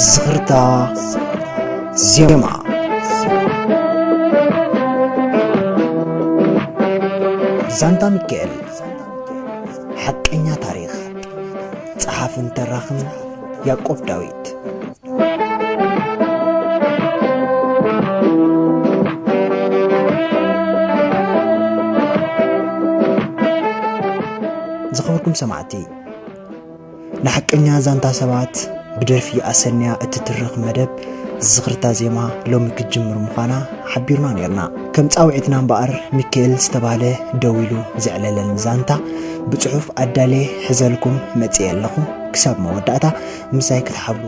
ዝኽርታ ዜማ። ዛንታ ሚካኤል፣ ሓቀኛ ታሪኽ። ጸሓፍን ተራኽን ያዕቆብ ዳዊት። ዝኸበርኩም ሰማዕቲ፣ ንሓቀኛ ዛንታ ሰባት ብደርፊ ኣሰንያ እትትርኽ መደብ ዝኽርታ ዜማ ሎሚ ክትጅምር ምዃና ሓቢርና ነይርና። ከም ጻውዒትና እምበኣር፣ ሚካኤል ዝተባህለ ደው ኢሉ ዘዕለለን ዛንታ ብጽሑፍ ኣዳልየ ሒዘልኩም መጺኤ ኣለኹ። ክሳብ መወዳእታ ምሳይ ክትሓብሩ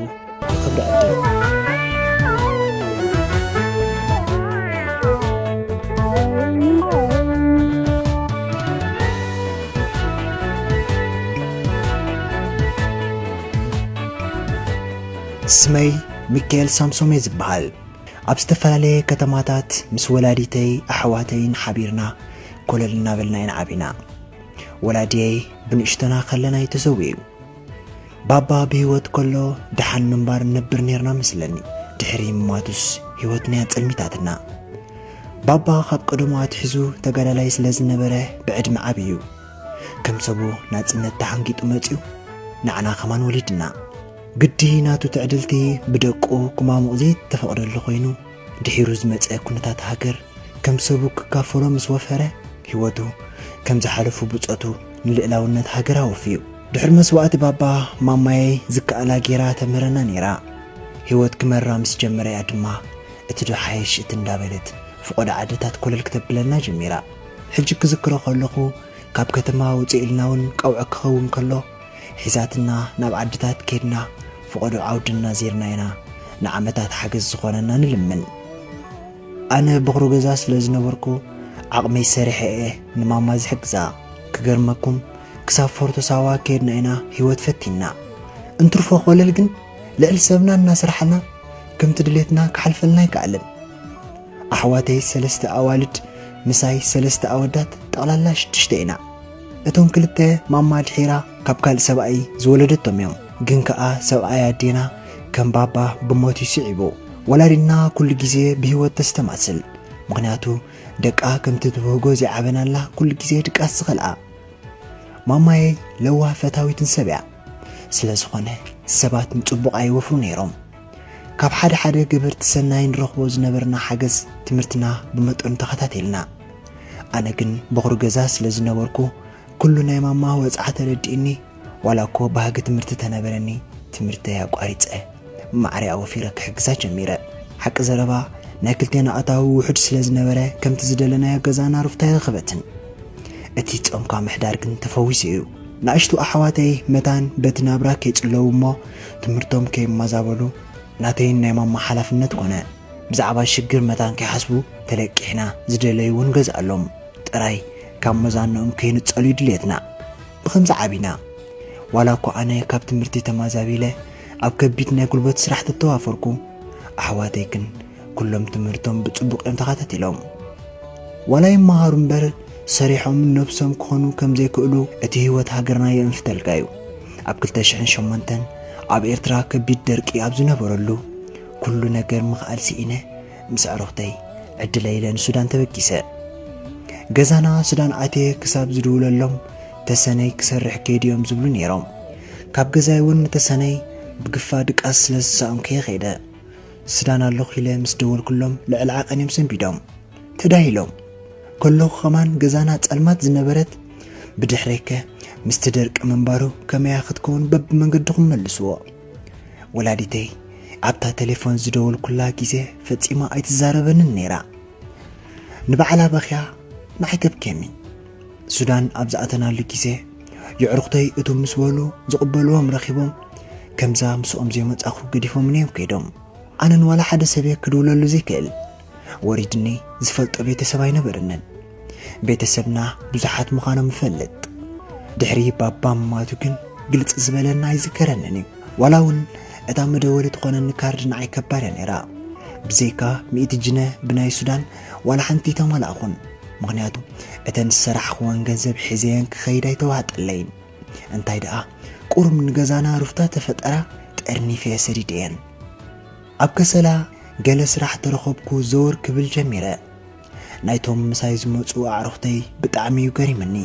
ብኽብሪ ዕድም። ስመይ ሚካኤል ሳምሶም እየ ዝበሃል። ኣብ ዝተፈላለየ ከተማታት ምስ ወላዲተይ ኣሕዋተይን ሓቢርና ኮለል እናበልና ኢና ዓቢና። ወላዲየይ ብንእሽቶና ከለና እዩ ተሰዊኡ። ባባ ብህይወት ከሎ ደሓን ምንባር ንነብር ነይርና መስለኒ። ድሕሪ ምማቱስ ህይወትና እያ ጸልሚታትና። ባባ ካብ ቀደሙ ኣትሒዙ ተጋዳላይ ስለ ዝነበረ ብዕድመ ዓቢ እዩ። ከም ሰቡ ናጽነት ተሓንጊጡ መጺኡ ንዓና ከማን ወሊድና። ግዲ ናቱ ትዕድልቲ ብደቁ ክማሙቕ ዘይተፈቕደሉ ኮይኑ፣ ድሒሩ ዝመጸ ኩነታት ሃገር ከም ሰቡ ክካፈሎ ምስ ወፈረ፣ ህይወቱ ከም ዝሓለፉ ብጾቱ ንልእላውነት ሃገር ኣወፍዩ። ድሕሪ መስዋእቲ ባባ፣ ማማየይ ዝከኣላ ጌራ ተምህረና ነይራ። ህይወት ክመራ ምስ ጀመረ እያ ድማ፣ እቲ ዶ ሓይሽ እቲ እንዳበለት፣ ፍቖዶ ዓድታት ኮለል ክተብለና ጀሚራ። ሕጂ ክዝክሮ ከለኹ፣ ካብ ከተማ ውጽእ ኢልና እውን ቀውዒ ክኸውን ከሎ፣ ሒዛትና ናብ ዓድታት ኬድና፣ ፍቖዶ ዓውድና ዜርና ኢና ንዓመታት ሓገዝ ዝኾነና ንልምን። ኣነ በኹሪ ገዛ ስለ ዝነበርኩ፣ ዓቕመይ ሰሪሐ እየ ንማማ ዝሕግዛ። ክገርመኩም፣ ክሳብ ፎርቶ ሳዋ ኬድና ኢና ህይወት ፈቲንና። እንትርፎ ኮለል ግን ልዕሊ ሰብና እናሰራሕና፣ ከምቲ ድሌትና ክሓልፈልና ኣይከኣለን። ኣሕዋተይ ሰለስተ ኣዋልድ፣ ምሳይ ሰለስተ ኣወዳት፣ ጠቕላላ ሽዱሽተ ኢና። እቶም ክልተ ማማ ድሒራ ካብ ካልእ ሰብኣይ ዝወለደቶም እዮም። ግን ከኣ ሰብኣይ ኣዴና ከም ባባ ብሞት እዩ ስዒቡ። ወላዲና ኩሉ ግዜ ብህይወት ተስተማስል። ምኽንያቱ ደቃ ከምቲ ትብህጎ ዘይዓበናላ ኩሉ ግዜ ድቃስ ዝኸልኣ። ማማየይ ለዋህ ፈታዊትን ሰብ እያ። ስለ ዝኾነ ሰባት ንጽቡቕ ኣይወፍሩ ነይሮም። ካብ ሓደ ሓደ ገበርቲ ሰናይ ንረኽቦ ዝነበርና ሓገዝ ትምህርትና ብመጠኑ ተኸታቲልና። ኣነ ግን በኹሪ ገዛ ስለ ዝነበርኩ ኩሉ ናይ ማማ ወጽዓ ተረዲእኒ፣ ዋላ እኮ ባህጊ ትምህርቲ ተነበረኒ ትምህርተይ ኣቋሪጸ ማዕረ ኣወፊረ ክሕግዛ ጀሚረ። ሓቂ ዘረባ ናይ ክልቴና ኣታዊ ውሑድ ስለ ዝነበረ ከምቲ ዝደለናዮ ገዛና ሩፍታ ኣይረኸበትን። እቲ ጾምካ ምሕዳር ግን ተፈዊሱ እዩ። ንኣሽቱ ኣሕዋተይ መታን በቲ ናብራ ከይጽለዉ እሞ ትምህርቶም ከይመዛበሉ ናተይን ናይ ማማ ሓላፍነት ኮነ። ብዛዕባ ሽግር መታን ከይሓስቡ ተለቂሕና ዝደለይዎ ንገዝኣሎም። ጥራይ ካብ መዛንኦም ከይንጸሉ እዩ ድሌትና። ብኸምዚ ዓቢና። ዋላ እኳ ኣነ ካብ ትምህርቲ ተማዛቢለ ኣብ ከቢድ ናይ ጉልበት ስራሕ ተተዋፈርኩ፣ ኣሕዋተይ ግን ኩሎም ትምህርቶም ብጽቡቕ እዮም ተኸታቲሎም። ዋላ ይመሃሩ እምበር ሰሪሖም ነብሶም ክኾኑ ከም ዘይክእሉ እቲ ህይወት ሃገርና የእንፍተልካ እዩ። ኣብ ክልተ ሽሕን ሸሞንተን ኣብ ኤርትራ ከቢድ ደርቂ ኣብ ዝነበረሉ፣ ኩሉ ነገር ምኽኣል ስኢነ ምስ ኣዕሩኽተይ ዕድለይ ኢለ ንሱዳን ተበጊሰ። ገዛና ሱዳን ኣትየ ክሳብ ዝድውለሎም፣ "ተሰነይ ክሰርሕ ከይዱ" እዮም ዝብሉ ነይሮም። ካብ ገዛይ እውን ንተሰነይ ብግፋ ድቃስ ስለ ዝሰኣንኩ እየ ከይደ። ሱዳን ኣለኹ ኢለ ምስ ደወልኩሎም ልዕሊ ዓቐን እዮም ሰንቢዶም። ተዳሂሎም ከለኹ ከማን ገዛና ጸልማት ዝነበረት፣ ብድሕረይከ ምስቲ ደርቂ ምንባሩ ከመያ ክትከውን በብመንገድኹም መልስዎ። ወላዲተይ ኣብታ ቴሌፎን ዝደወልኩላ ግዜ ፈጺማ ኣይትዛረበንን ነይራ። ንባዕላ በኽያ ንዓይ ተብክየኒ። ሱዳን ኣብ ዝኣተናሉ ግዜ የዕሩኽተይ እቶም ምስ በሉ ዝቕበልዎም ረኺቦም፣ ከምዛ ምስኦም ዘይመጻኹ ገዲፎምኒ እዮም ከይዶም። ኣነን ዋላ ሓደ ሰብየ ክድውለሉ ዘይክእል ወሪድኒ ዝፈልጦ ቤተሰብ ኣይነበረንን። ቤተሰብና ብዙሓት ምዃኖም እፈልጥ። ድሕሪ ባባ ምማቱ ግን ግልጽ ዝበለና ኣይዝከረንን እዩ። ዋላ እውን እታ መደወሊ ትኾነኒ ካርድ ንዓይ ከባድ እያ ነይራ። ብዘይካ ሚእቲ ጅነ ብናይ ሱዳን ዋላ ሓንቲ ኣይተማላእኹን። ምኽንያቱ እተን ዝሰራሕኽወን ገንዘብ ሒዘየን ክኸይድ ኣይተዋጠለይን። እንታይ ደኣ፣ ቁሩብ ንገዛና ሩፍታ ተፈጠራ፣ ጠርኒፈ ሰዲደየን። ኣብ ከሰላ ገለ ስራሕ ተረኸብኩ፣ ዘወር ክብል ጀሚረ። ናይቶም ምሳይ ዝመጹ ኣዕሩኽተይ ብጣዕሚ እዩ ገሪምኒ።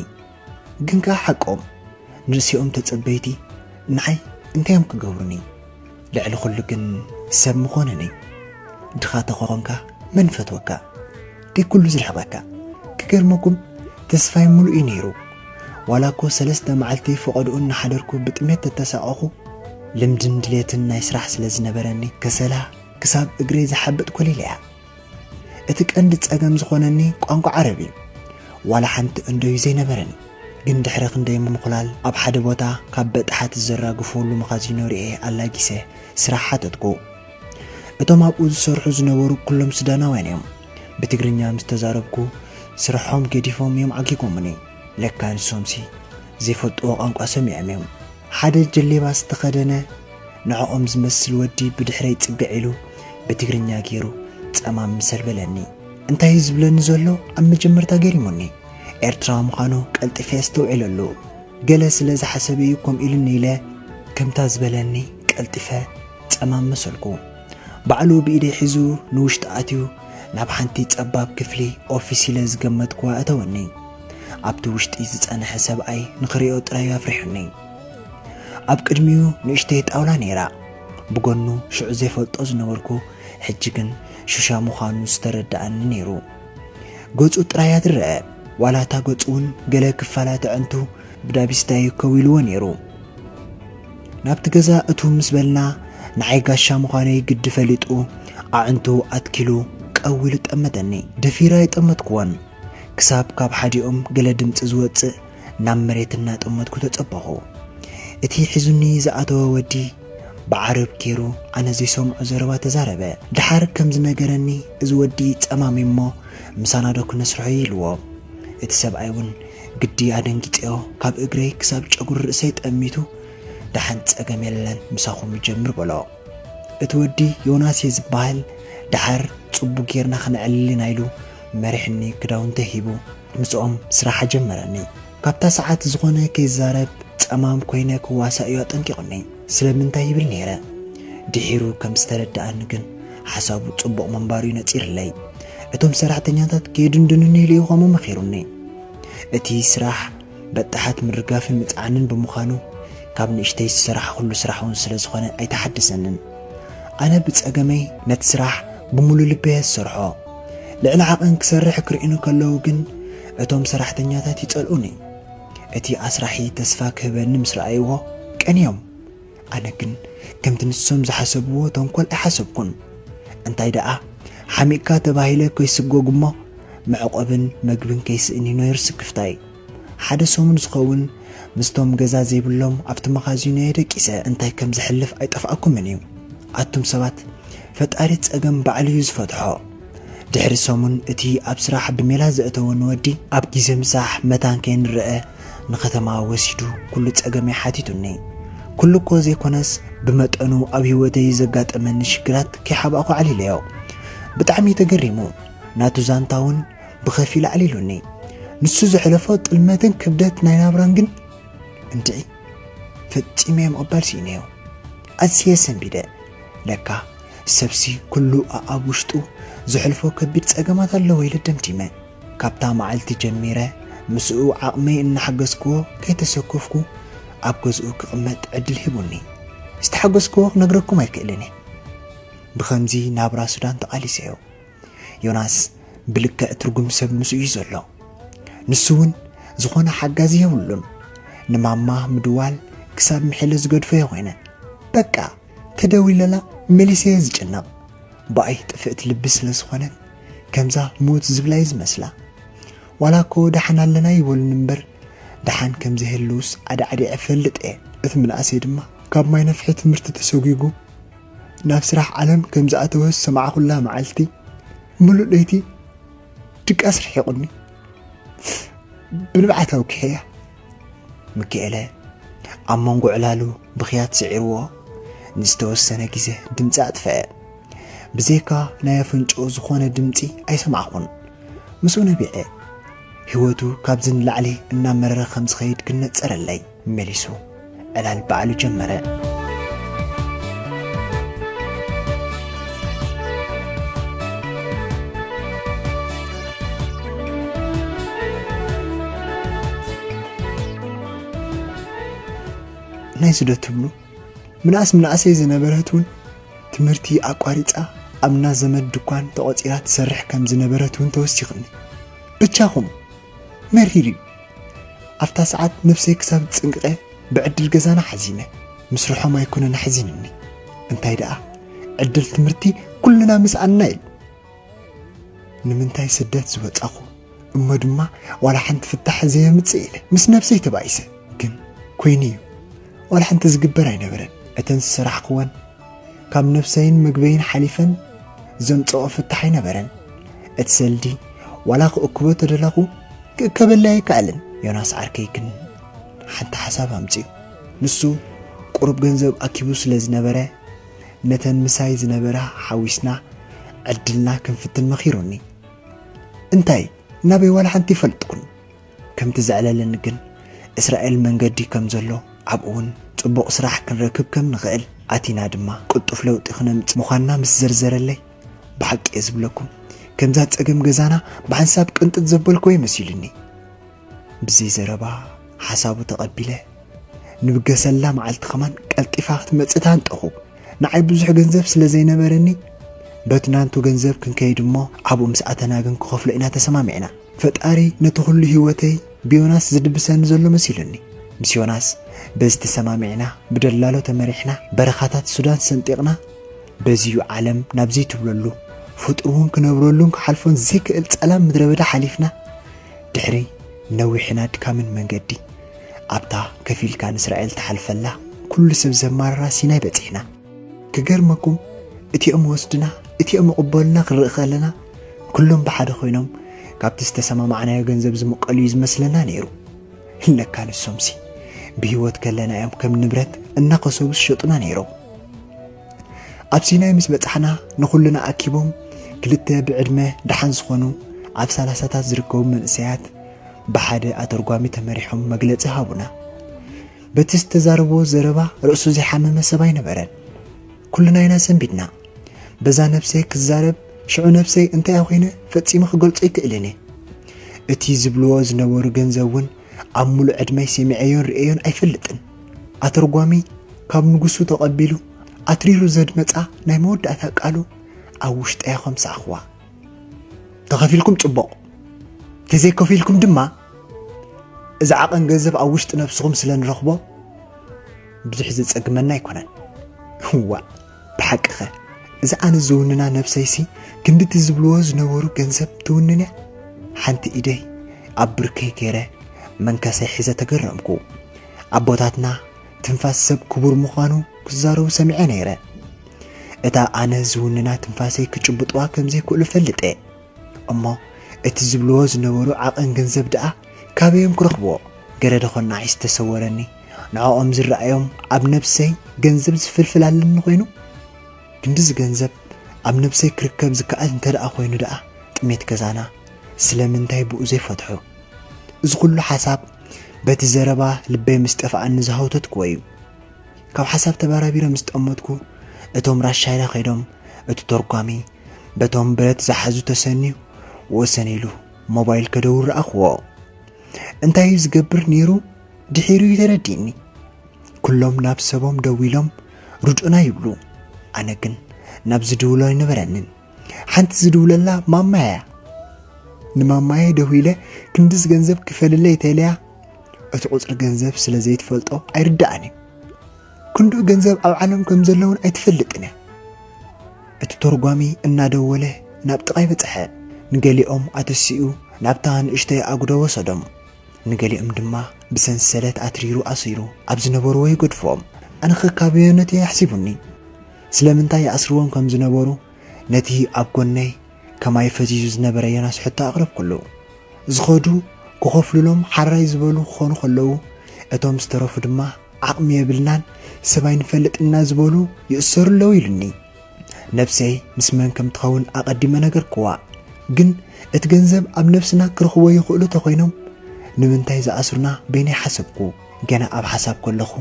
ግን ከኣ ሓቆም፣ ንርእሲኦም ተጸበይቲ ንዓይ እንታይ እዮም ክገብሩኒ? ልዕሊ ኩሉ ግን ሰብ ምኾኑኒ። ድኻ ተኾንካ መን ፈትወካ? ከይ ኩሉ ዝርሕቐካ። ክገርመኩም፣ ተስፋይ ሙሉእ እዩ ነይሩ። ዋላ እኮ ሰለስተ መዓልቲ ፈቐድኡ እናሓደርኩ ብጥሜት ተተሳቐኹ፣ ልምድን ድሌትን ናይ ስራሕ ስለ ዝነበረኒ ከሰላ ክሳብ እግረይ ዝሓብጥ ኮሊለያ። እቲ ቀንዲ ጸገም ዝኾነኒ ቋንቋ ዓረብ እዩ። ዋላ ሓንቲ እንዶዩ ዘይነበረኒ። ግን ድሕሪ ክንደይ ምኹላል ኣብ ሓደ ቦታ ካብ በጣሓት ዘራግፈሉ መኻዚኖ ርእየ ኣላጊሰ ስራሕ ሓተትኩ። እቶም ኣብኡ ዝሰርሑ ዝነበሩ ኩሎም ሱዳናውያን እዮም። ብትግርኛ ምስ ተዛረብኩ ስርሖም ገዲፎም እዮም ዓጊጎምኒ። ለካ ንሶምሲ ዘይፈልጥዎ ቋንቋ ሰሚዖም እዮም። ሓደ ጀሌባ ዝተኸደነ ንዕኦም ዝመስል ወዲ ብድሕረይ ጽግዕ ኢሉ ብትግርኛ ገይሩ ጸማም ምሰል በለኒ። እንታይ እዩ ዝብለኒ ዘሎ ኣብ መጀመርታ ገሪሙኒ። ኤርትራዊ ምዃኑ ቀልጢፈ የስተውዒለሉ። ገለ ስለ ዝሓሰበ እዩ ከምኡ ኢሉኒ ኢለ ከምታ ዝበለኒ ቀልጢፈ ጸማም መሰልኩ። ባዕሉ ብኢደይ ሒዙ ንውሽጢ ኣትዩ ናብ ሓንቲ ጸባብ ክፍሊ ኦፊስ ኢለ ዝገመትኩዋ እተወኒ። ኣብቲ ውሽጢ ዝጸንሐ ሰብኣይ ንኽሪኦ ጥራይ ኣፍሪሑኒ። ኣብ ቅድሚኡ ንእሽተይ ጣውላ ነይራ። ብጎኑ ሽዑ ዘይፈልጦ ዝነበርኩ ሕጂ ግን ሹሻ ምዃኑ ዝተረድኣኒ ነይሩ። ገጹ ጥራይ እያ ትረአ። ዋላ እታ ገጹ እውን ገለ ክፋላት ኣዕንቱ ብዳቢስታይ ከዊልዎ ነይሩ። ናብቲ ገዛ እቱ ምስ በልና ንዓይ ጋሻ ምዃነይ ግዲ ፈሊጡ ኣዕንቱ ኣትኪሉ ቀዊሉ ጠመተኒ። ደፊረ ኣይጠመትኩዎን። ክሳብ ካብ ሓዲኦም ገለ ድምጺ ዝወጽእ ናብ መሬት እናጠመትኩ ተጸበኹ። እቲ ሒዙኒ ዝኣተወ ወዲ ብዓረብ ገይሩ ኣነ ዘይሰምዖ ዘረባ ተዛረበ። ድሓር ከም ዝነገረኒ እዚ ወዲ ጸማም እሞ ምሳና ዶ ክነስርሖ ኢልዎ። እቲ ሰብኣይ እውን ግዲ ኣደንጊጸዮ ካብ እግረይ ክሳብ ጨጉሪ ርእሰይ ጠሚቱ ደሓን ጸገም የለን ምሳኹም ይጀምር በሎ። እቲ ወዲ ዮናስ እዩ ዝበሃል። ደሓር ጽቡቕ ጌርና ክነዕልል ኢና ኢሉ መሪሕኒ ክዳውንተ ሂቡ ምስኦም ስራሕ ኣጀመረኒ። ካብታ ሰዓት ዝኾነ ከይዛረብ ጸማም ኮይነ ክዋሳእ እዩ ኣጠንቂቑኒ። ስለምንታይ ይብል ነይረ። ድሒሩ ከም ዝተረድኣኒ ግን ሓሳቡ ጽቡቕ ምንባሩ እዩ ነጺርለይ። እቶም ሰራሕተኛታት ከየድንድኑኒ ኢሉ እዩ ከምኡ መኺሩኒ። እቲ ስራሕ በጣሓት ምርጋፍን ምጽዓንን ብምዃኑ ካብ ንእሽተይ ዝሰራሕኹሉ ስራሕ እውን ስለ ዝኾነ ኣይተሓደሰንን። ኣነ ብጸገመይ ነቲ ስራሕ ብምሉእ ልበይ እየ ዝሰርሖ። ልዕሊ ዓቐን ክሰርሕ ክርእዩኒ ከለዉ ግን እቶም ሰራሕተኛታት ይጸልኡኒ። እቲ ኣስራሒ ተስፋ ክህበኒ ምስ ረኣይዎ ቀንዮም። ኣነ ግን ከምቲ ንሶም ዝሓሰብዎ ተንኮል ኣይሓሰብኩን። እንታይ ደኣ ሓሚቕካ ተባሂለ ከይስጎግ እሞ መዕቆብን መግብን ከይስእን እዩ ነይሩ ስክፍታይ። ሓደ ሰሙን ዝኸውን ምስቶም ገዛ ዘይብሎም ኣብቲ መኻዚኖ እየ ደቂሰ። እንታይ ከም ዘሕልፍ ኣይጠፍኣኩምን እዩ። ኣቱም ሰባት፣ ፈጣሪ ጸገም ባዕሉ እዩ ዝፈትሖ። ድሕሪ ሰሙን እቲ ኣብ ስራሕ ብሜላ ዘእተወኒ ወዲ ኣብ ግዜ ምሳሕ መታን ከይንረአ ንኸተማ ወሲዱ ኩሉ ጸገመይ ሓቲቱኒ። ኩሉ እኮ ዘይኮነስ ብመጠኑ ኣብ ህይወተይ ዘጋጠመኒ ሽግራት ከይሓባእኩ ዓሊለዮ። ብጣዕሚ ተገሪሙ ናቱ ዛንታ እውን ብኸፊል ኣዕሊሉኒ። ንሱ ዘሕለፎ ጥልመትን ክብደት ናይ ናብራን ግን እንድዒ ፈጺመ ምቕባል ስኢነዮ። ኣዝየ ሰንቢደ። ለካ ሰብሲ ኩሉ ኣኣብ ውሽጡ ዘሕልፎ ከቢድ ጸገማት ኣለዎ ኢለ ደምዲመ። ካብታ መዓልቲ ጀሚረ ምስኡ ዓቕመይ እናሓገዝክዎ ከይተሰከፍኩ ኣብ ገዝኡ ክቕመጥ ዕድል ሂቡኒ። ዝተሓገዝክዎ ክነግረኩም ኣይክእልን እየ። ብኸምዚ ናብራ ሱዳን ተቓሊሰዮ። ዮናስ ብልክዕ ትርጉም ሰብ ምስኡ እዩ ዘሎ። ንሱ እውን ዝኾነ ሓጋዚ የብሉን። ንማማ ምድዋል ክሳብ ምሕለ ዝገድፎ እየ ኮይነ። በቃ ተደዊለላ መሊሰ እየ ዝጭነቕ። ብኣይ ጥፍእቲ ልቢ ስለ ዝኾነት ከምዛ ሞት ዝብላ እዩ ዝመስላ። ዋላ እኮ ደሓን ኣለና ይበሉኒ እምበር ደሓን ከም ዘይህልውስ ኣዳዕዲዐ እፈልጥ እየ። እቲ ምንኣሰይ ድማ ካብ ማይ ነፍሒ ትምህርቲ ተሰጒጉ ናብ ስራሕ ዓለም ከም ዝኣተወ ዝሰማዕኩላ መዓልቲ ምሉእ ለይቲ ድቃስ ርሒቑኒ። ብንብዓት ኣውኪሐያ። ሚኪኤለ ኣብ መንጎ ዕላሉ ብኽያት ስዒርዎ ንዝተወሰነ ግዜ ድምጺ ኣጥፍአ። ብዘይካ ናይ ኣፍንጭኡ ዝኾነ ድምጺ ኣይሰማዕኹን። ምስኡ ነቢዐ። ህይወቱ ካብዚ ንላዕሊ እናመረረ ከም ዝኸይድ ግን ነጸረለይ። መሊሱ ዕላል ባዕሉ ጀመረ። ናይ ስደት ትብሉ ምንኣስ ምንኣሰይ ዝነበረት እውን ትምህርቲ ኣቋሪጻ ኣብ ናዘመድ ድኳን ተቖጺራ ትሰርሕ ከም ዝነበረት እውን ተወሲኹኒ። ብቻኹም መሪር እዩ። ኣብታ ሰዓት ነፍሰይ ክሳብ ዝጽንቅቐ ብዕድል ገዛና ሓዚነ። ምስርሖም ኣይኮነን ኣሕዚንኒ። እንታይ ደኣ ዕድል ትምህርቲ ኩልና ምስኣና ኢሉ። ንምንታይ ስደት ዝወጻኹ እሞ ድማ ዋላ ሓንቲ ፍታሕ ዘየምጽእ ኢለ ምስ ነፍሰይ ተባኢሰ። ግን ኮይኑ እዩ። ዋላ ሓንቲ ዝግበር ኣይነበረን። እተን ዝሰራሕክወን ካብ ነፍሰይን ምግበይን ሓሊፈን ዘምጽኦ ፍታሕ ኣይነበረን። እቲ ሰልዲ ዋላ ክእክቦ ተደለኹ ክእከበለይ ኣይከኣልን። ዮናስ ዓርከይ ግን ሓንቲ ሓሳብ ኣምጽኡ። ንሱ ቁሩብ ገንዘብ ኣኪቡ ስለ ዝነበረ ነተን ምሳይ ዝነበራ ሓዊስና ዕድልና ክንፍትን መኺሩኒ። እንታይ ናበይ ዋላ ሓንቲ ይፈልጥኩን። ከምቲ ዘዕለለኒ ግን እስራኤል መንገዲ ከም ዘሎ ኣብኡ እውን ጽቡቕ ስራሕ ክንረክብ ከም ንኽእል ኣቲና ድማ ቅልጡፍ ለውጢ ክነምጽእ ምዃንና ምስ ዘርዘረለይ ብሓቂ እየ ዝብለኩም ከምዛ ጸገም ገዛና ብሓንሳብ ቅንጥጥ ዘበልክዎ ይመሲሉኒ። ብዘይ ዘረባ ሓሳቡ ተቐቢለ ንብገሰላ መዓልቲ ከማን ቀልጢፋ ክትመጽእ ተሃንጠኹ። ንዓይ ብዙሕ ገንዘብ ስለ ዘይነበረኒ በቲ ናንቱ ገንዘብ ክንከይድ እሞ ኣብኡ ምስ ኣተና ግን ክኸፍሎ ኢና ተሰማሚዕና። ፈጣሪ ነቲ ኩሉ ህይወተይ ብዮናስ ዝድብሰኒ ዘሎ መሲሉኒ። ምስ ዮናስ በዚ ተሰማሚዕና ብደላሎ ተመሪሕና በረኻታት ሱዳን ሰንጢቕና በዚዩ ዓለም ናብ ዘይትብለሉ ፍጡር እውን ክነብረሉን ክሓልፎን ዘይክእል ጸላም ምድረ በዳ ሓሊፍና ድሕሪ ነዊሕን ኣድካምን መንገዲ ኣብታ ከፊልካ ንእስራኤል ትሓልፈላ ኩሉ ሰብ ዘማርራ ሲናይ በጺሕና። ክገርመኩም እቲኦም ወስድና እቲኦም ይቕበሉና ክንርኢ ከለና ኩሎም ብሓደ ኮይኖም ካብቲ ዝተሰማማዕናዮ ገንዘብ ዝምቀሉ እዩ ዝመስለና ነይሩ። ለካ ንሶምሲ ብህይወት ከለና እዮም ከም ንብረት እናኸሰቡ ዝሸጡና ነይሮም። ኣብ ሲናይ ምስ በጻሕና ንኹልና ኣኪቦም ክልተ ብዕድመ ደሓን ዝኾኑ ኣብ ሰላሳታት ዝርከቡ መንእሰያት ብሓደ ኣተርጓሚ ተመሪሖም መግለጺ ሃቡና። በቲ ዝተዛረብዎ ዘረባ ርእሱ ዘይሓመመ ሰብ ኣይነበረን። ኩልና ኢና ሰንቢድና። በዛ ነብሰይ ክዛረብ ሽዑ ነብሰይ እንታይ ኮይነ ፈጺመ ክገልጾ ኣይክእልን እየ። እቲ ዝብልዎ ዝነበሩ ገንዘብ እውን ኣብ ሙሉእ ዕድመይ ሰሚዐዮን ርእየዮን ኣይፈልጥን። ኣተርጓሚ ካብ ንጉሱ ተቐቢሉ ኣትሪሩ ዘድመጻ ናይ መወዳእታ ቃሉ ኣብ ውሽጠያ ከም ሰኣኽዋ። ተኸፊልኩም ጽቡቕ፣ ተዘይከፊልኩም ድማ እዚ ዓቐን ገንዘብ ኣብ ውሽጢ ነብስኹም ስለ ንረኽቦ ብዙሕ ዘጸግመና ኣይኮነን። እዋ ብሓቂኸ እዚ ኣነ ዝውንና ነብሰይሲ ክንድቲ ዝብልዎ ዝነበሩ ገንዘብ ትውንን እያ። ሓንቲ ኢደይ ኣብ ብርከይ ገይረ መንከሰይ ሒዘ ተገረምኩ። ኣቦታትና ትንፋስ ሰብ ክቡር ምዃኑ ክዛረቡ ሰሚዐ ነይረ። እታ ኣነ ዝውንና ትንፋሰይ ክጭብጥዋ ከም ዘይክእሉ ፈልጠ። እሞ እቲ ዝብልዎ ዝነበሩ ዓቐን ገንዘብ ደኣ ካበዮም ክረኽብዎ? ገለ ደኾን ንዓይ ዝተሰወረኒ ንዕኦም ዝረኣዮም ኣብ ነብሰይ ገንዘብ ዝፍልፍል ኣለኒ ኮይኑ? ክንድዚ ገንዘብ ኣብ ነብሰይ ክርከብ ዝከኣል እንተ ደኣ ኮይኑ ደኣ ጥሜት ገዛና ስለምንታይ ብኡ ዘይፈትሖ? እዚ ኩሉ ሓሳብ በቲ ዘረባ ልበይ ምስ ጠፍኣኒ ዝሃውተትክዎ እዩ። ካብ ሓሳብ ተባራቢረ ምስ ጠመትኩ እቶም ራሻይዳ ከይዶም እቲ ተርጓሚ በቶም ብረት ዝሓዙ ተሰንዩ ወሰን ኢሉ ሞባይል ከደውል ረኣኽዎ። እንታይ እዩ ዝገብር ነይሩ ድሒሩ እዩ ተረዲእኒ። ኩሎም ናብ ሰቦም ደዊሎም ርድኡና ይብሉ። ኣነ ግን ናብ ዝድውሎ ኣይነበረንን። ሓንቲ ዝድውለላ ማማይ እያ። ንማማየ ደዊለ ክንድዚ ገንዘብ ክፈልለይ ተልያ እቲ ቁጽሪ ገንዘብ ስለ ዘይትፈልጦ ኣይርድኣን እዩ። ክንድኡ ገንዘብ ኣብ ዓለም ከም ዘለውን ኣይትፈልጥን እያ። እቲ ተርጓሚ እናደወለ ናብ ጥቓይ በጽሐ። ንገሊኦም ኣተሲኡ ናብታ ንእሽተይ ኣጉዶ ወሰዶም። ንገሊኦም ድማ ብሰንሰለት ኣትሪሩ ኣሲሩ ኣብ ዝነበርዎ ይገድፎም። ኣነ ኸካበዮነት እየ ኣሕሲቡኒ። ስለምንታይ ይኣስርዎም ከም ዝነበሩ ነቲ ኣብ ጎነይ ከማይ ፈዚዙ ዝነበረ ዮናስ ሕቶ ኣቕረብኩሉ። ዝኸዱ ክኸፍሉሎም ሓራይ ዝበሉ ክኾኑ ከለዉ እቶም ዝተረፉ ድማ ዓቕሚ የብልናን ሰብ ኣይንፈልጥና ዝበሉ ይእሰሩ ኣለዉ ኢሉኒ። ነብሰይ ምስ መን ከም ትኸውን ኣቐዲመ ነገርክዋ። ግን እቲ ገንዘብ ኣብ ነብስና ክረኽቦ ይኽእሉ ተኾይኖም ንምንታይ ዝኣስሩና በይነይ ሓሰብኩ። ገና ኣብ ሓሳብ ከለኹ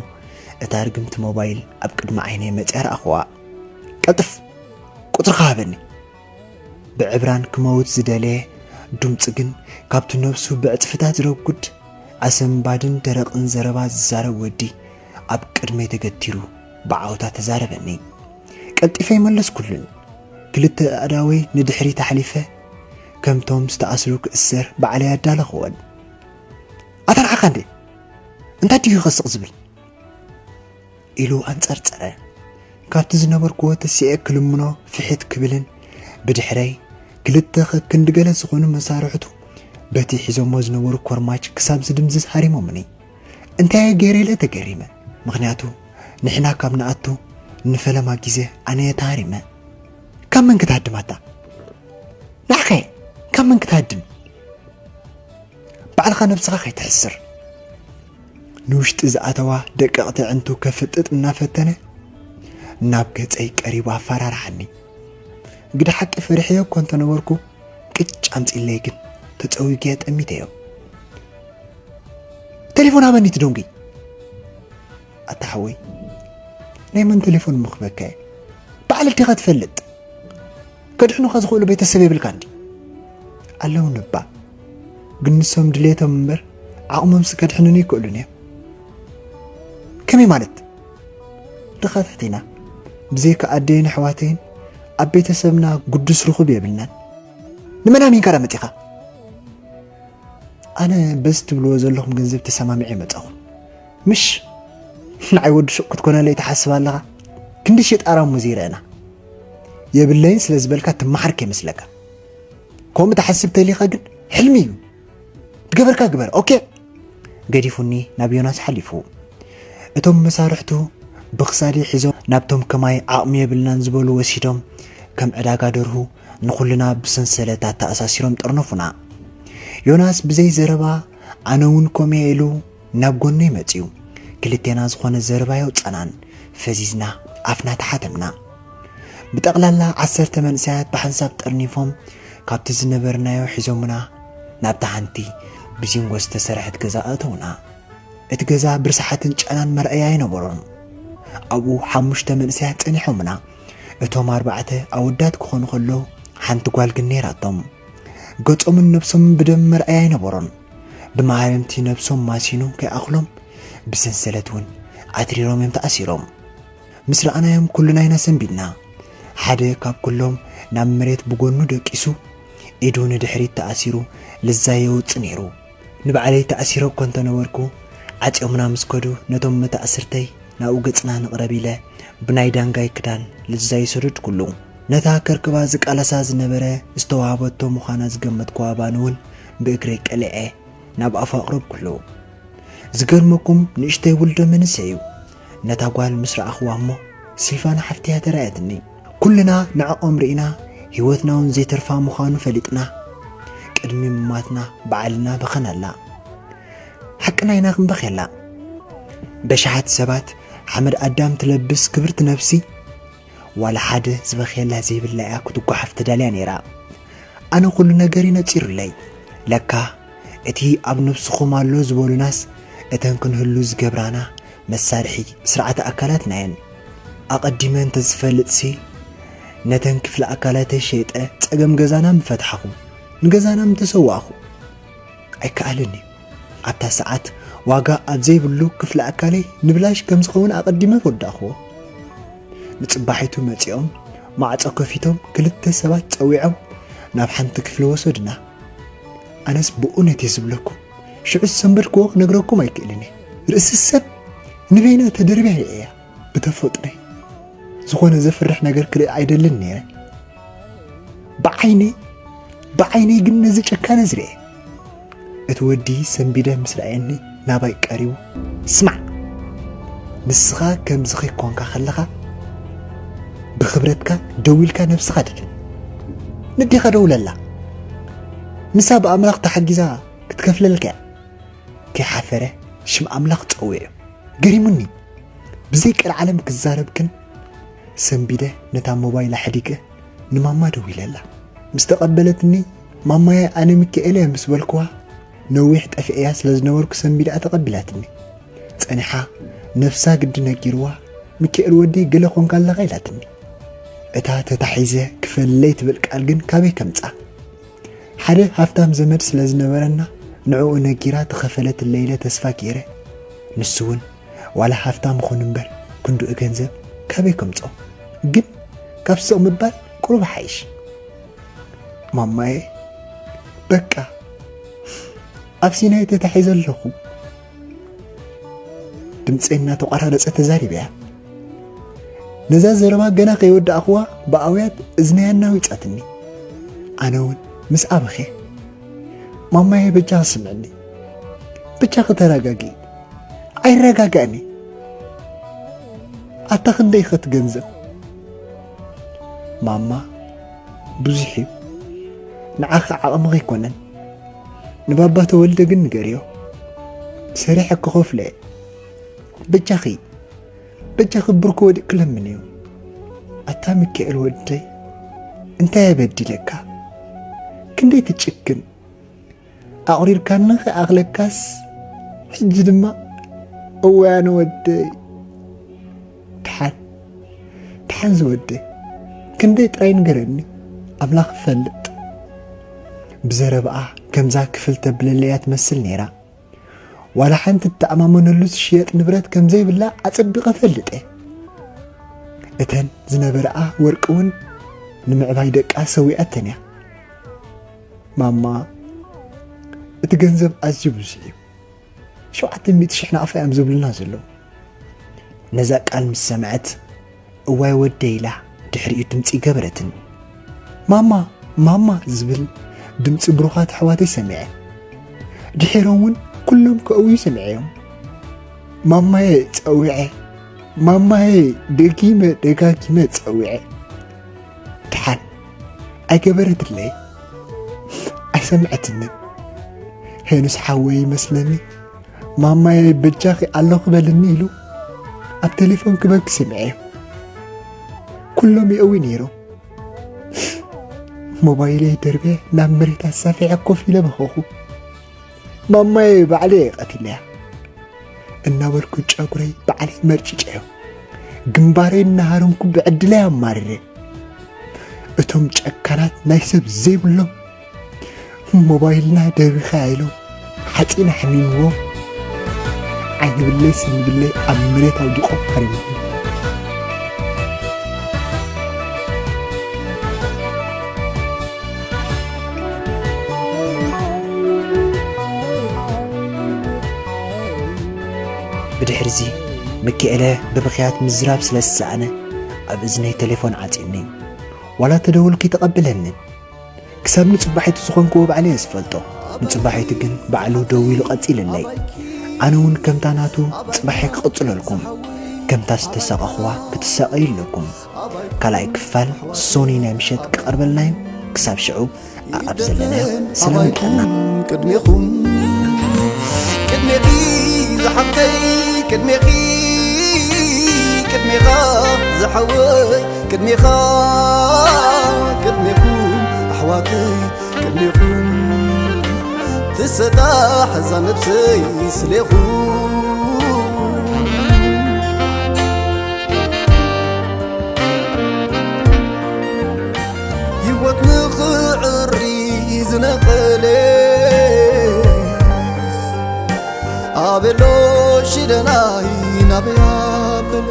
እታ ርግምቲ ሞባይል ኣብ ቅድሚ ዓይነይ መጽያ ረኣኽዋ። ቀልጥፍ! ቁጽርኻ ሃበኒ! ብዕብራን ክመውት ዝደለየ ድምጺ ግን ካብቲ ነብሱ ብዕጽፍታት ዝረጉድ ኣሰንባድን ደረቕን ዘረባ ዝዛረብ ወዲ ኣብ ቅድመይ ተገቲሩ ብዓውታ ተዛረበኒ። ቀልጢፈ ይመለስኩሉን ክልተ ኣእዳወይ ንድሕሪት ኣሕሊፈ ከምቶም ዝተኣስሩ ክእሰር ባዕለይ ኣዳለኽወን። ኣታ ንዓኻ እንዴ እንታይ ድዩ ከስቕ ዝብል? ኢሉ ኣንጸርጸረ። ካብቲ ዝነበርኩዎ ተሲኤ ክልምኖ ፍሕት ክብልን ብድሕረይ ክልተ ከክንዲ ገለ ዝኾኑ መሳርሕቱ በቲ ሒዞሞ ዝነበሩ ኮርማች ክሳብ ዝድምዝዝ ሃሪሞምኒ። እንታይ እየ ገይረ ኢለ ተገሪመ። ምኽንያቱ ንሕና ካብ ንኣቱ ንፈለማ ግዜ ኣነ እየ ተሃሪመ። ካብ መን ክትሃድም ኣታ? ንዓኸ ካብ መን ክትሃድም? ባዕልኻ ነብስኻ ከይትሕስር። ንውሽጢ ዝኣተዋ ደቀቕቲ ኣዕንቱ ከፍጥጥ እናፈተነ ናብ ገጸይ ቀሪቡ ኣፈራርሓኒ። ግደ ሓቂ ፈሪሐዮ እኮ እንተነበርኩ ቅጭ ኣምጺለይ ግን ተጸዊገ ጠሚተዮ። ቴሌፎን ሃበኒ ትደንጉይ። ኣታ ሓወይ ናይ መን ቴሌፎን ምኽበካ እየ? ባዕል ዲኻ ትፈልጥ? ከድሕኑኻ ዝኽእሉ ቤተሰብ የብልካ እንዲ ኣለውኒ እባ። ግን ንሶም ድሌቶም እምበር ዓቕሞምሲ ከድሕኑኒ ይክእሉን እዮም። ከመይ ማለት? ድኻ ትሕቲና ብዘይካ ኣደይን ኣሕዋተይን ኣብ ቤተሰብና ግዱስ ርኹብ የብልናን። ንመን ኣሚንካ ዳ መጺኻ? ኣነ በዚ ትብልዎ ዘለኹም ገንዘብ ተሰማሚዐ መጻኹ። ምሽ ንዓይ ወዲ ሹቕ ክትኮነለይ ትሓስብ ኣለኻ? ክንዲ ሽጣራ እሞ ዘይረአና። የብለይን ስለ ዝበልካ ትመሓር ከይመስለካ። ከምኡ ትሓስብ ተሊኻ ግን ሕልሚ እዩ። ትገበርካ ግበር። ኦኬ። ገዲፉኒ ናብ ዮናስ ሓሊፉ። እቶም መሳርሕቱ ብኽሳዲ ሒዞም ናብቶም ከማይ ዓቕሚ የብልናን ዝበሉ ወሲዶም ከም ዕዳጋ ደርሁ ንኹልና ብሰንሰለት ኣተኣሳሲሮም ጠርነፉና። ዮናስ ብዘይ ዘረባ ኣነ እውን ኮሜ ኢሉ ናብ ጎነይ መጺኡ። ክልቴና ዝኾነ ዘረባ የውጸናን ፈዚዝና ኣፍና ተሓተምና። ብጠቕላላ ዓሰርተ መንእሰያት ብሓንሳብ ጠርኒፎም ካብቲ ዝነበርናዮ ሒዞምና ናብታ ሓንቲ ብዚንጎ ዝተሰርሐት ገዛ ኣእተውና። እቲ ገዛ ብርሳሓትን ጨናን መርኣያ ኣይነበሮን። ኣብኡ ሓሙሽተ መንእሰያት ጸኒሖምና። እቶም ኣርባዕተ ኣወዳት ክኾኑ ከለዉ ሓንቲ ጓል ግን ነይራቶም። ገጾምን ነብሶምን ብደም መርኣያ ኣይነበሮን። ብማህረምቲ ነብሶም ማሲኑ ከይኣኽሎም ብሰንሰለት እውን ኣትሪሮም እዮም ተኣሲሮም። ምስ ረኣናዮም ኩልና ኢና ሰንቢድና። ሓደ ካብ ኩሎም ናብ መሬት ብጎኑ ደቂሱ ኢዱ ንድሕሪት ተኣሲሩ ልዛይ የውጽእ ነይሩ። ንባዕለይ ተኣሲረ እኮ እንተነበርኩ ዓጽዮምና ምስ ከዱ ነቶም መታእስርተይ ናብኡ ገጽና ንቕረብ ኢለ ብናይ ዳንጋይ ክዳን ልዛይ ሰደድኩሉ። ነታ ከርክባ ዝቃለሳ ዝነበረ ዝተዋህበቶ ምዃና ዝገመትኩዋ ባን እውን ብእግረይ ቀሊዐ ናብ ኣፉ ኣቕረብኩሉ። ዝገርመኩም ንእሽተይ ውልዶ መንእሰይ እዩ። ነታ ጓል ምስ ረኣኽዋ እሞ ሲልፋና ሓፍትያ ተራእየትኒ። ኩልና ንዕኦም ርኢና ህይወትና እውን ዘይተርፋ ምዃኑ ፈሊጥና ቅድሚ ምማትና ባዕልና በኸናላ። ሓቅና ኢና ክንበኽየላ። በሽሓት ሰባት ሓመድ ኣዳም ትለብስ ክብርቲ ነብሲ ዋላ ሓደ ዝበኽየላ ዘይብላ እያ ክትጓሓፍ ተዳልያ ነይራ። ኣነ ኩሉ ነገር እዩ ነጺሩለይ። ለካ እቲ ኣብ ነብስኹም ኣሎ ዝበሉናስ እተን ክንህሉ ዝገብራና መሳርሒ ስርዓተ ኣካላትና እየን። ኣቐዲመ እንተዝፈልጥሲ ነተን ክፍለ ኣካላተይ ሸይጠ ጸገም ገዛና ምፈትሓኹ፣ ንገዛና ምተሰዋእኹ። ኣይከኣልን እዩ። ኣብታ ሰዓት ዋጋ ኣብ ዘይብሉ ክፍለ ኣካለይ ንብላሽ ከም ዝኸውን ኣቐዲመ ወዳእኽዎ። ንጽባሒቱ መጺኦም ማዕጾ ከፊቶም ክልተ ሰባት ጸዊዖም ናብ ሓንቲ ክፍሊ ወሰዱና። ኣነስ ብእውነት እየ ዝብለኩም ሽዑ ዝሰንበድክዎ ክነግረኩም ኣይክእልን እየ። ርእሲ ሰብ ንበይና ተደርብያ እየ እያ ብተፈጥሮይ ዝኾነ ዘፍርሕ ነገር ክርኢ ኣይደልን ነይረ። ብዓይነይ ብዓይነይ ግን ነዚ ጨካነ ዝርኤ። እቲ ወዲ ሰንቢደ ምስ ረኣየኒ ናባይ ቀሪቡ፣ ስማዕ፣ ንስኻ ከምዚ ከይኮንካ ከለኻ ብኽብረትካ ደው ኢልካ ነብስኻ ድሕን። ንዴኻ ደውለላ፣ ንሳ ብኣምላኽ ተሓጊዛ ክትከፍለልካ እያ። ከይሓፈረ ሽም ኣምላኽ ጸዊዑ። ገሪሙኒ። ብዘይ ቀልዓለም ክዛረብ ግን ሰንቢደ ነታ ሞባይል ኣሕዲገ ንማማ ደዊለላ። ምስ ተቐበለትኒ ማማየ፣ ኣነ ሚካኤል እየ ምስ በልክዋ፣ ነዊሕ ጠፊኤያ ስለ ዝነበርኩ ሰንቢዳ ተቐቢላትኒ። ጸኒሓ ነፍሳ ግዲ ነጊርዋ፣ "ሚካኤል ወደይ፣ ገለ ኮንካ ኣለኻ?" ኢላትኒ። እታ ተታሒዘ ክፈልለይ ትብል ቃል ግን ካበይ ከምጻ? ሓደ ሃፍታም ዘመድ ስለ ዝነበረና፣ ንዕኡ ነጊራ ትኸፈለትለይ ኢለ ተስፋ ገይረ። ንሱ እውን ዋላ ሃፍታም ይኹን እምበር፣ ክንድኡ ገንዘብ ካበይ ከምጾ? ግን ካብ ስቕ ምባል ቁሩብ ሓይሽ። "ማማየ፣ በቃ ኣብ ሲናይ ተታሒዘ ኣለኹ?" ድምፀይ እናተቋራረፀ ተዛሪበያ። ነዛ ዘረባ ገና ከይወዳእኽዋ ብኣውያት እዝነይ ኣናዊፃትኒ። ኣነ እውን ምስ ኣበኸ፣ "ማማየ፣ በጃ ስምዕኒ፣ በጃ ክተረጋጊ፣ ኣይረጋጋእኒ፣ ኣታ ክንደይ ከ ትገንዘብ?" "ማማ፣ ብዙሕ እዩ፣ ንዓኺ ዓቕምኺ ኣይኮነን። ንባባ ተወልደ ግን ንገርዮ፣ ሰሪሐ ክኸፍሎ እየ። በጃኺ፣ በጃኺ ብርኮ ወዲቕ ክለምን እዩ። ኣታ ሚካኤል ወደይ፣ እንታይ ኣበዲለካ? ክንደይ ትጭክን? ኣቑሪርካኒ ከይኣኽለካስ፣ ሕጂ ድማ እወ ኣነ ወደይ። ደሓን፣ ደሓን ዝወደይ፣ ክንደይ ጥራይ ንገረኒ፣ ኣምላኽ ይፈልጥ።" ብዘረባኣ ከምዛ ክፍል ተብለለይ እያ ትመስል ነይራ። ዋላ ሓንቲ እተኣማመነሉ ዝሽየጥ ንብረት ከም ዘይብላ ኣጸቢቐ እፈልጥ እየ። እተን ዝነበረኣ ወርቂ እውን ንምዕባይ ደቃ ሰዊኣተን እያ። "ማማ፣ እቲ ገንዘብ ኣዝዩ ብዙሕ እዩ። ሸውዓተ ሚእቲ ሽሕ ናቕፋ እዮም ዝብሉና ዘለዉ።" ነዛ ቃል ምስ ሰምዐት፣ "እዋይ ወደይ" ኢላ ድሕሪኡ ድምጺ ገበረትኒ። "ማማ፣ ማማ" ዝብል ድምጺ ብሩኻት ኣሕዋተይ ሰሚዐ። ድሒሮም እውን ኩሎም ከእውዩ ሰሚዐዮም። ማማየ ጸዊዐ፣ ማማየ ደጊመ ደጋጊመ ጸዊዐ። ደሓን ኣይገበረትለይ፣ ኣይሰምዐትንን። ሄኖስ ሓወይ ይመስለኒ፣ "ማማየ በጃኺ ኣለኹ በልኒ" ኢሉ ኣብ ቴሌፎን ክበኪ ሰሚዐዮ። ኩሎም ይእዊ ነይሮም። ሞባይለይ ደርበ ናብ መሬት ኣሳፊዐ ኮፍ ኢለ በኸኹ። "ማማየ ባዕለይ እየ ቀቲለያ" እናበልኩ ጨጉረይ ባዕለይ መርጭጨዮ። ግንባረይ እናሃረምኩ ብዕድለይ ኣማርረ። እቶም ጨካናት ናይ ሰብ ዘይብሎም ሞባይልና ደርቢኻ ኢሎም ሓፂን ኣሕሚምዎ፣ ዓይኒ ብለይ ስኒ ብለይ ኣብ መሬት ኣውዲቖም ሃሪሞም። ብድሕርዚ፣ ሚኪኤለ ብብኽያት ምዝራብ ስለ ዝሰኣነ፣ ኣብ እዝነይ ቴሌፎን ዓጺኒ። ዋላ ተደወልኩ ኣይተቐበለንን። ክሳብ ንጽባሒቱ ዝኾንክዎ ባዕለይ እየ ዝፈልጦ። ንጽባሒቱ ግን ባዕሉ ደዊሉ ቀጺልለይ። ኣነ እውን ከምታ ናቱ ጽባሐይ ክቕጽለልኩም። ከምታ ዝተሳቐኽዋ ክትሳቐዩ ኣለኩም። ካልኣይ ክፋል ሶኒ ናይ ምሸት ክቐርበልና እዩ። ክሳብ ሽዑ ኣኣብ ዘለናዮ ሰላም ይግበረና። ቅድሜኹም፣ ቅድሜኺ ዝሓፍተይ፣ ቅድሜኺ፣ ቅድሜኻ ዝሓወይ፣ ቅድሜኻ፣ ቅድሜኹም ኣሕዋተይ፣ ቅድሜኹም ትሰጣሕ እዛ ነብሰይ ስሌኹም። ህይወት ንኽዕሪ ዝነቐለ ኣበሎ ሽደናይ ናበይ ኣበለ።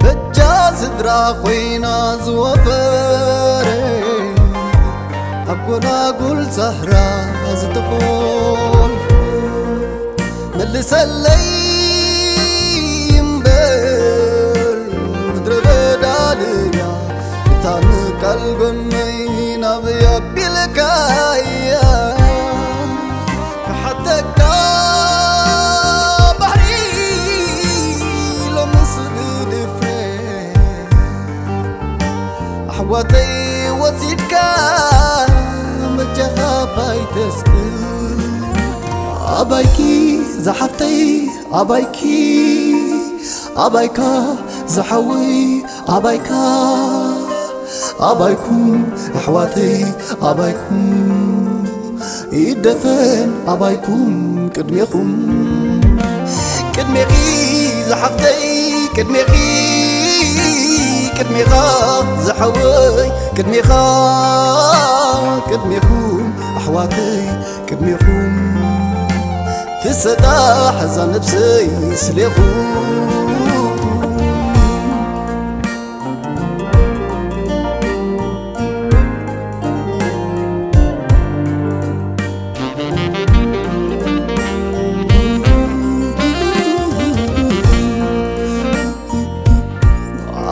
በጃ ስድራ ኮይና ዝወፈረ ኣብ ጎላጉል ሳህራ ዝተኾልፈ። መልሰለይ እምበር ምድረ በዳ ድያ እታ ምቃል ጎነይ ናበይ ኣቢልካያ? ክሓተካ ባሕሪ ሎምስ ብድፍረት ኣሕዋተይ ወሲድካ መጃኻ ባይ ተስክር። ኣባይኪ ዝሓፍተይ ኣባይኪ፣ ኣባይካ ዝሓወይ ኣባይካ፣ ኣባይኩም ኣሕዋተይ ኣባይኩም ይደፈን ኣባይኩም ቅድሜኹም ቅድሜኺ ዝሓፍተይ ቅድሜኺ ቅድሜኻ ዝሓወይ ቅድሜኻ ቅድሜኹም ኣሕዋተይ ቅድሜኹም ትሰጣሕ እዛ ነብሰይ ስሌኹም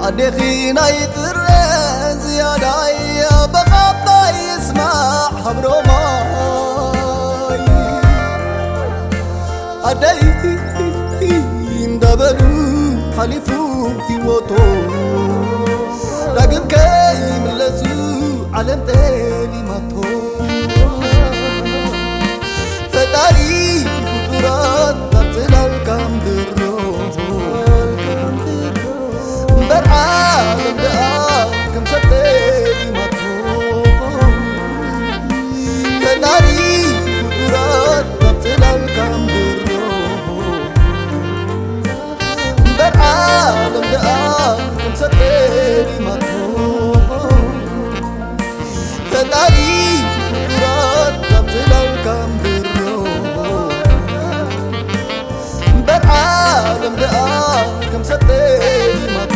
ኣዴኺ ናይ ጥረ ዝያዳይ በቓብታ ይስማዕ ሃብሮማይ ኣደይ እንዳበሉ ሓሊፉ ህይወቶ ዳግም ከይምለሱ ዓለም ጠሊማቶ ፈጣሪ ፍጡራት ካብ ጽላልካ ምድሮ እምበር ዓለም ደኣ ከም ሰብ ጠሊማቶ ፈጣሪ ፍጡራት ካብ ጽላልካ ምድሮ እምበር ዓለም ደኣ ከም ሰብ ጠሊማቶ ፈጣሪ ፍጡራት ካብ ጽላልካ ምድሮ እምበር ዓለም ደኣ ከም ሰብ ጠሊማቶ